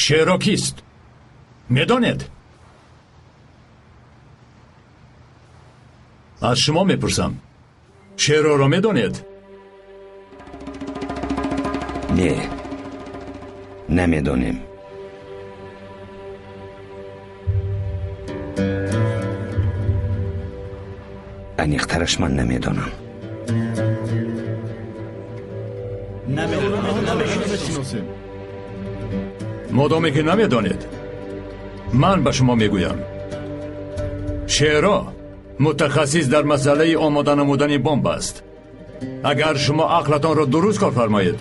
Шеро кист? Медонед? Аз шумо мепурсам. Шероро медонед? Не, намедонем. Аниқтараш ман намедонам. Модоме ки намедонед, ман ба шумо мегӯям. Шеро мутахассис дар масъалаи омода намудани бомб аст. Агар шумо ақлатонро дуруст кор фармоед,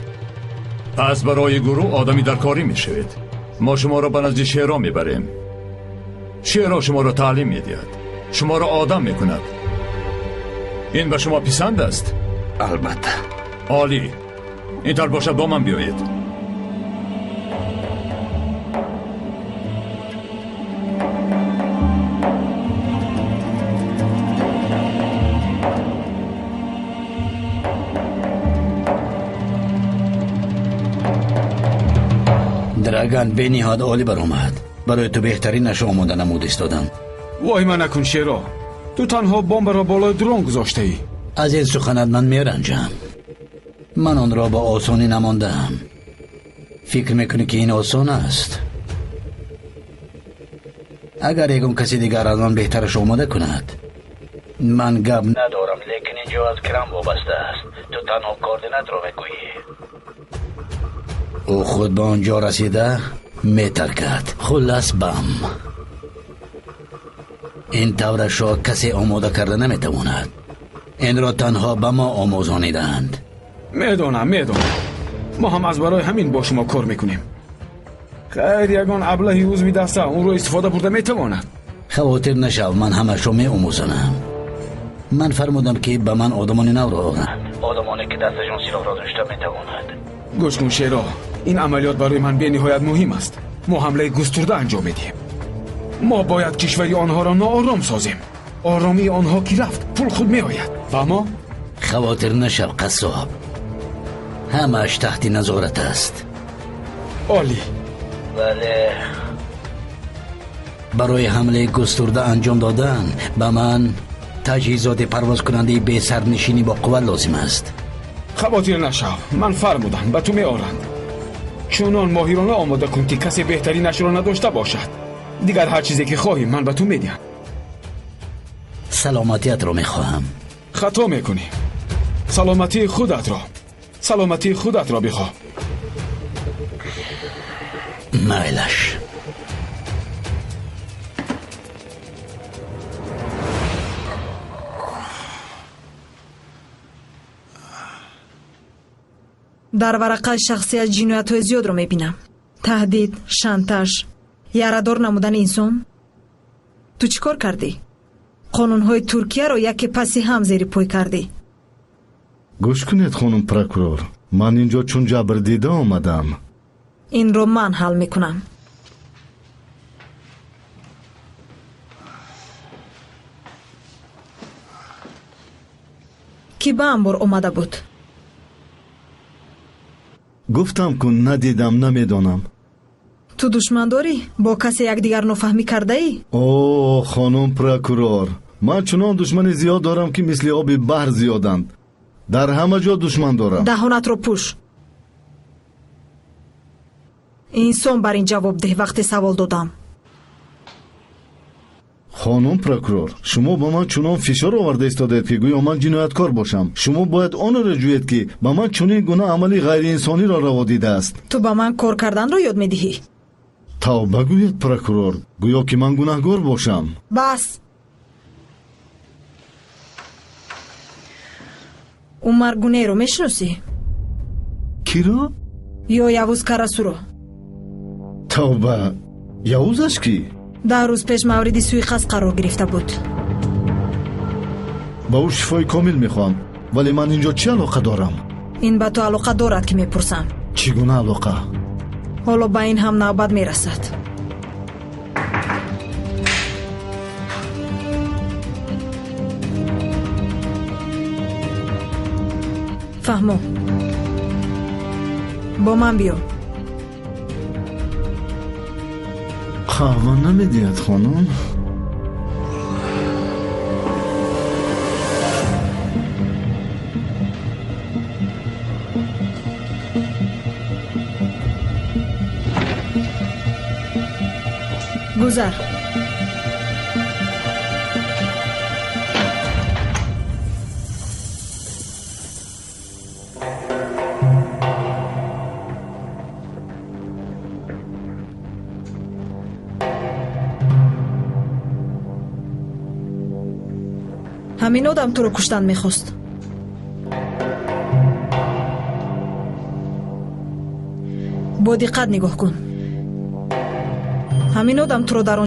пас барои гурӯҳ одами даркорӣ мешавед. Мо шуморо ба назди Шеро мебарем. Шеро шуморо таълим медиҳад, шуморо одам мекунад. Ин ба шумо писанд аст? Албатта. Олӣ. Ин тавр бошад, бо ман биёед. Драган бениҳоят олӣ баромад. Барои ту беҳтаринашро омода намуд истодам. Вой ман накун, Шеро. Ту танҳо бомбаро болои дрон гузоштаӣ. Аз ин суханат ман меранҷам. Ман онро ба осонӣ намондаам. Фикр мекунӣ ки ин осон аст? Агар ягон каси дигар аз ман беҳтараш омода кунад, ман гап надорам, лекин инҷо аз крам вобаста аст. Ту танҳо координатро мегӯӣ. Ӯ худ ба он ҷо расида метаркад. Хуллас бам. Ин таврашро касе омода карда наметавонад. Инро танҳо ба мо омӯзонидаанд. Медонам, медонам. Мо ҳам аз барои ҳамин бо шумо кор мекунем. Хайр, ягон аблаҳи узви даста онро истифода бурда метавонад. Хавотир нашав, ман ҳамашро меомӯзонам. Ман фармудам ки ба ман одамони навро оранд, одамоне ки дасташон силоҳро дошта метавонад. Гӯш кун, Шеро, ин амалиёт барои ман бениҳоят муҳим аст. Мо ҳамлаи густурда анҷом медиҳем. Мо бояд кишвари онҳоро ноором созем. Оромии онҳо ки рафт, пул худ меояд. Фаҳмо? Хавотир нашав, қассоб. Ҳамааш таҳти назорат аст. Олӣ. Вале барои ҳамлаи густурда анҷом додан ба ман таҷҳизоти парвозкунандаи бесарнишинӣ бо қувват лозим аст. Хавотир нашав, ман фармудам, ба ту меоранд. Чунон моҳирона омода кун ки касе беҳтаринашро надошта бошад. Дигар ҳар чизе ки хоҳӣ ман ба ту медиҳам. Саломатиятро мехоҳам. Хато мекунӣ. Саломатии худатро. Саломатии худатро бихоҳ. Майлаш. Дар варақаи шахсият ҷиноятҳои зиёдро мебинам. Таҳдид, шантаж, ярадор намудани инсон. Ту чӣ кор кардӣ? Қонунҳои Туркияро яке паси ҳам зери пой кардӣ. Гӯш кунед, хонум прокурор, ман инҷо чун ҷабрдида омадам. Инро ман ҳал мекунам. Кӣ ба амбор омада буд? Гуфтам ку надидам, намедонам. Ту душман дорӣ? Бо касе якдигар нофаҳмӣ кардаӣ? О, хонум прокурор, ман чунон душмани зиёд дорам ки мисли оби баҳр зиёданд. Дар ҳама ҷо душман дорам. Даҳонатро пӯш. Инсон бар ин ҷавоб деҳ вақте савол додам. Хонум прокурор, шумо ба ман чунон фишор оварда истодаед ки гӯё ман ҷинояткор бошам. Шумо бояд онро ҷӯед ки ба ман чунин гуна амали ғайриинсониро раво дидааст. Ту ба ман кор карданро ёд медиҳӣ? Тавба гӯед, прокурор, гӯё ки ман гунаҳгор бошам. Бас! Умар Гунейро мешиносӣ? Киро? Ё Явуз Карасуро. Тавба, Явузаш кӣ? 10 рӯз пеш мавриди суиқасд қарор гирифта буд. Ба ӯ шифои комил мехоҳам, вале ман инҷо чӣ алоқа дорам? Ин ба ту алоқа дорад ки мепурсам. Чӣ гуна алоқа? Ҳоло ба ин ҳам навбат мерасад. Фаҳмо, бо ман биё. Қаҳва намедиҳад, хонум? Гузар. Ҳамин одам туро куштан мехост. Бо диққат нигоҳ кун. Ҳамин одам туро дар он